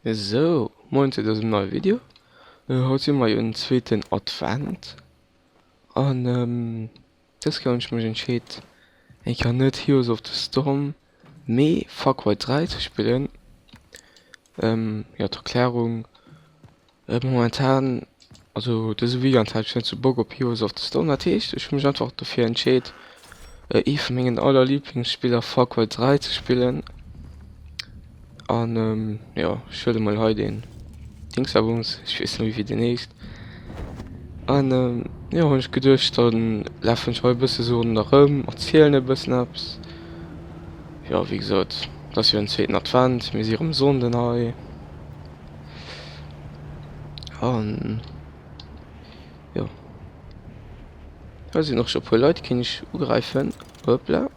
Esou, moien zu dësem neie Video. Haut si mer jo den zweeten Advent an dës Kéier hunn ech mech entscheet eng Kéier net Heroes of the Storm mee Far Cry 3 ze spillen. Jo d'Erklärung, Momentan, also dëse Weekend hat ech net sou Bock op Heroes of the Storm, dat heescht ech hu mech einfach dofir entscheet ee vu mengen allerliblingsspiller Far Cry 3 ze spillen an jo ech huele mol hei deen Dingsabums, ech weess net méi wéi deen heescht an jo hunn ech geduecht dann lafen ech hei e bësse sou ronderëm, erzielen e bëssen eppes, jo wéi gesot et ass jo den zweeten Advent, mir si rëm Sonnden hei. An jo. Hei sinn och scho puer Leit, kéint ech ugräifen. Hoppla.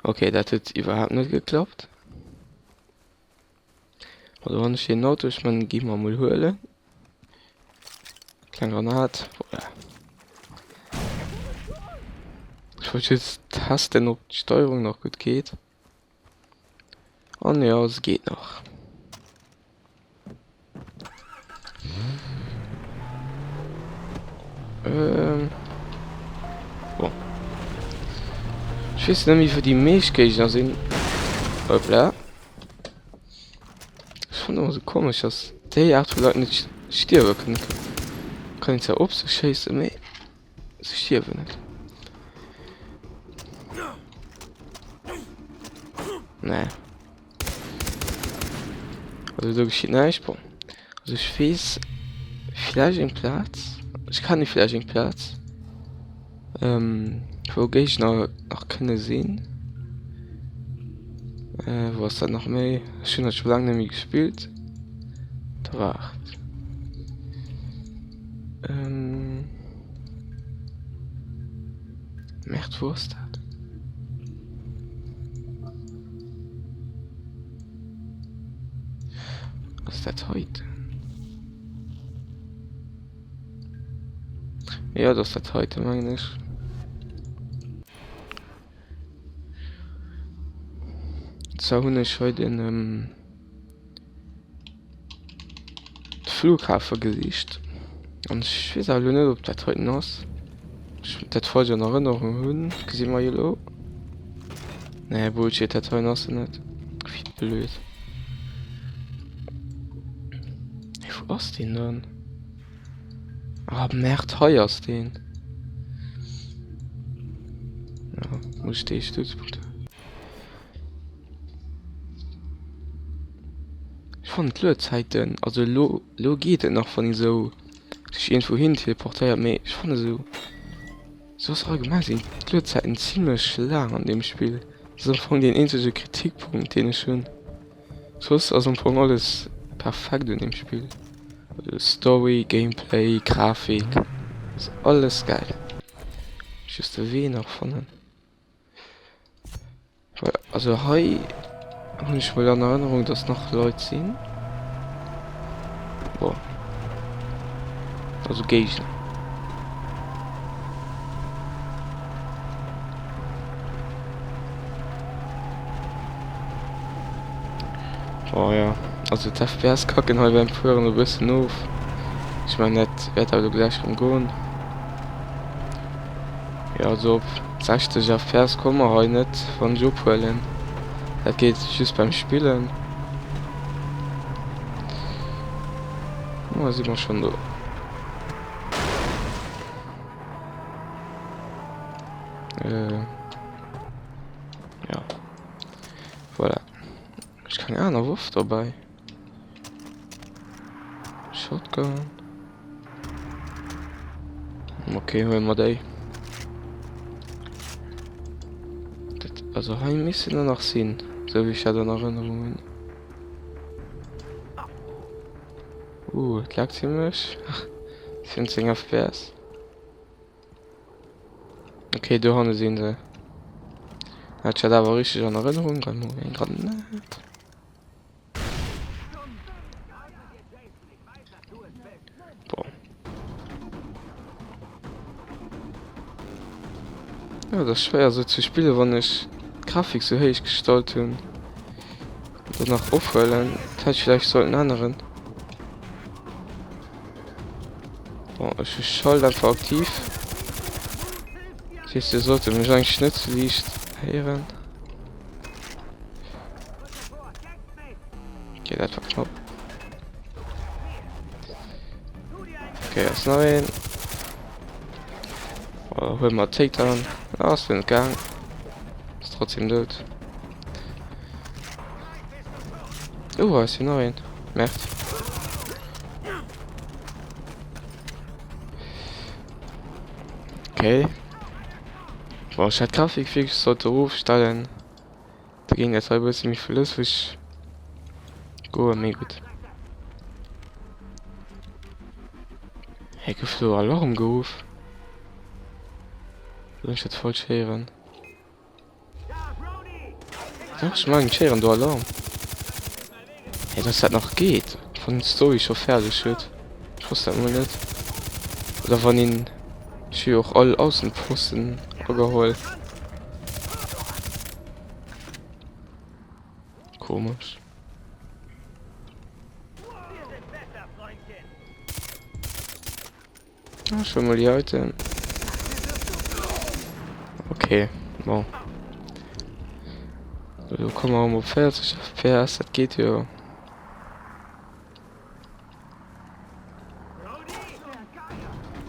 Okay, dat huet iwwerhaapt net geklappt. Ma do hunn ech een Auto, ech mengen, gi mer mol huelen. Kleng Granat, voilà. Ech wollt just testen, ob d'Steuerung nach gutt geet. An jo, se geet nach. Ähm. Bon. Ech weess net méi wou déi meescht Géigner sinn. Hoppla. Ech fannen ëmmer sou komesch, dass déi Aart vu Leit net stierwe kënnen. Kann een zwar op se schéissen, mee se stierwen net. Nee. Also do geschitt näischt. Bon. Also ech weess vläicht eng Plaz. Ech kenne vläicht eng Plaz. Ähm, wou Géigner nach kënne sinn. Äh, wou ass dat nach méi? Ech hunn dat scho laang net méi gespillt. Da waart. Ähm. Merde, wou ass dat? Ass dat heiten? Ja, dat ass dat heiten, mengen ech. Zwar hunn ech hei den ähm, Flughafe gesicht. An ech weess awer elo net, ob dat heiten ass. Ech dat falsch an Erënnerung hunn. Gesi mer jo elo. Nee, Bullshit, dat heien ass en net. Wéi blöd. Hey, wou ass deen dann? Ah, Merde, hei ass deen. Ja, muss ich dee Stützpunkt. Ech fannen d'Luedzäiten, also elo elo geet et nach wann een esou sech iergendwou hin teleportéiert, mee ech fannen esou soss allgemeng sinn d'Luedzäiten zimlech laang an deem Spill. Dat ass am Fong deen eenzege Kritikpunkt deen ech hunn. Soss ass am Fong alles perfekt un deem Spill, also Story, Gameplay, Grafik, ass alles gäil. Just de Wee nach fannen. Also hei hunn ech mol an Erënnerung, dass nach Leit sinn. Boah. Also Géigner. Oh ja, also d'FPS kacken hei beim Fueren e bëssen of. Ech mengen dat wäert awer elo gläich rëm goen. Jo also op 60 fps komme mer hei net wann ech ophuelen. Dat geet just beim Spillen. Oh, si mer schon do. Äh, ja. Voilà. Ech keng aner Waff dobäi. Shotgun. Okay, huele mer déi. Dat, also hei missten der nach sinn, sou wéi ech dat an Erënnerung hunn. Uh, et laggt zimmlech. 17 FPS. Okay, do hanne sinn se. Hat ech dat awer richteg an Erënnerung? Hei mol eng Granat. Boah. Ja, dat ass schwéier sou ze spillen, wann ech d'Grafik sou héich gestallt hunn. Do nach ophuelen. Dat hätt ech vläicht sollten änneren. Bon, ech hu Schalldämpfer aktiv. Dat heescht, se sollte mech eigentlech net ze liicht héieren. Okay, dat war knapp. Okay, ass nach een. Oh, huel mal Takedown. Ah, ass net gaang. Ist trotzdem dout. Oh, ass hier nach een. Merd. Okay. Boah, ich hätte Grafik wirklich sollte rofstellen. Da géing dat hei e bësse méi flësseg goen, mee gutt. Hei gouf elo Alarm geruff. Oder hunn ech dat falsch héieren? Dach, ech mengen ech héieren do Alarm. Hä, dass dat nach geet, wann een d'Story scho fäerdeg huet. Ech wosst dat mol net. Oder wann een, ech hu jo och all Aussenposten ageholl. Komesch. Ah, schon mal die heute. Okay, bon. Lo komme mer op 40 FPS, dat geet jo.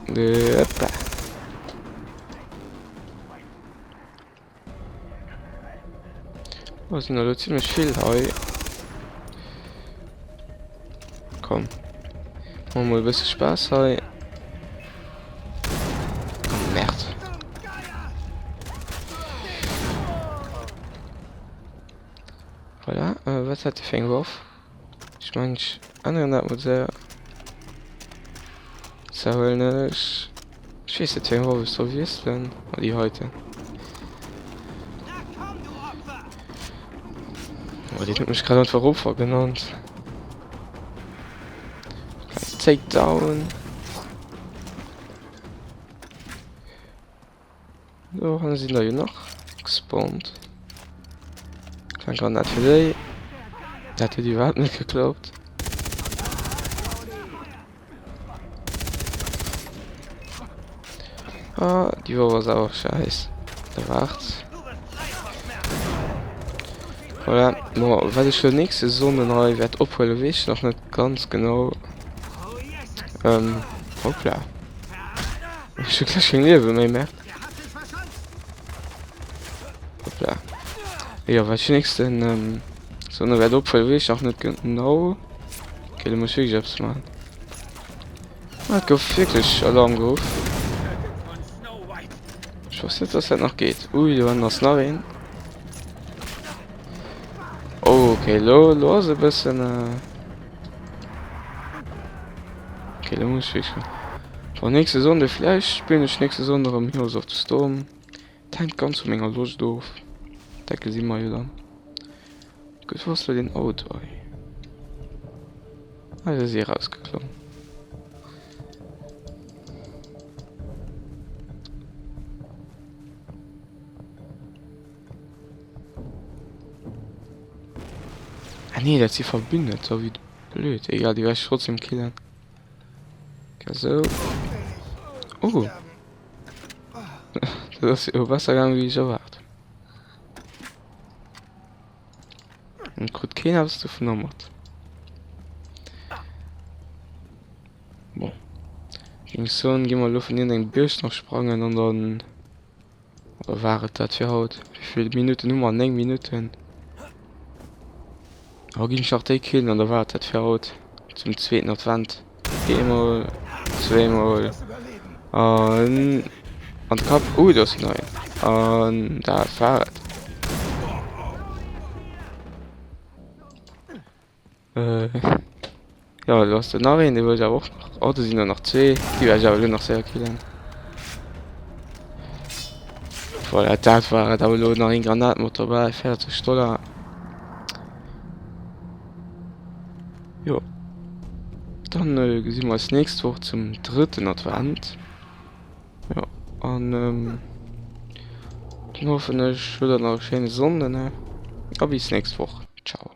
Hoppa. Oh, sinn elo zimmlech vill hei. Komm. Machen wir mal e bësse Spaass hei. Oh, Merd. Voilà, äh, wat hat déi fir eng Waff? Ech mengen, ech änneren dat mol séier. Ze huelen ech. Ech weess net wéi eng Waff ech soll wiesselen. Oh, déi heiten. Oh, déi huet mech grad einfach Opfer genannt. Takedown. Do hanne sinn der jo nach gespawnt. Kleng Granat fir déi. Dat huet iwwerhaapt net geklappt. Ah, déi Waff ass awer scheiss. Da waart. Voilà. Bon, wat ech lo nächste Sonnden hei wäert ophuelen, weess ech nach net ganz genau. Ähm, hoppla. Ech hu gleich keng Liewe méi, Merde. Hoppla. Jo, wat ech nächsten ähm, Sonne wäert ophuelen, weess ech nach net genau. Okay, do muss ech wierklech eppes maachen. Ah, et gouf wierklech Alarm geruff. Ech wosst net, dass dat nach geet. Ui, do hannen ass nach een. Oh, okay, lo, lo ass e bëssen... Äh okay, lo muss ech wierklech... Bon, nächste Sonde, vläicht spillen ech nächste Sonde erëm Heroes of the Storm. Dat hänkt ganz vu menger Loscht of. Dat gesi mer jo dann. Gutt, wou ass lo deen Auto hei? Ah, do si erausgeklomm. Ah nee, dat si Verbündeter, wéi blöd. Egal, déi wäert ech trotzdem killen. Okay, so. Oh. Dat ass jo besser gaangen, wéi ech erwaart. Und krut keen eppes dovunner mat. Bon. Géing soen, gi mer elo vun iergendengem Bierg nach sprangen an dann Oder war et dat fir haut? Wéi vill Minutten hu mer? 9 Minutten. Oh, ginn ech nach déi killen an da war et dat fir haut zum zweeten Advent. Eemol, zweemol an an de Kapp. Uh, do ass nach een. An dat war et. Äh, jo, do ass der nach een, dee wëll ech awer och nach. Oh, do sinn der nach zwee. Déi wäert ech awer elo nach séier killen. Voilà, dat war et awer elo nach een Granat mat dobäi, 40 Dollar. Jo. Dann äh, gesi mer eis nächst Woch zum drëtten Advent. Jo, an ähm, dann hoffen ech, hutt der nach e schéine Sonnden, he? A bis nächst Woch. Ciao.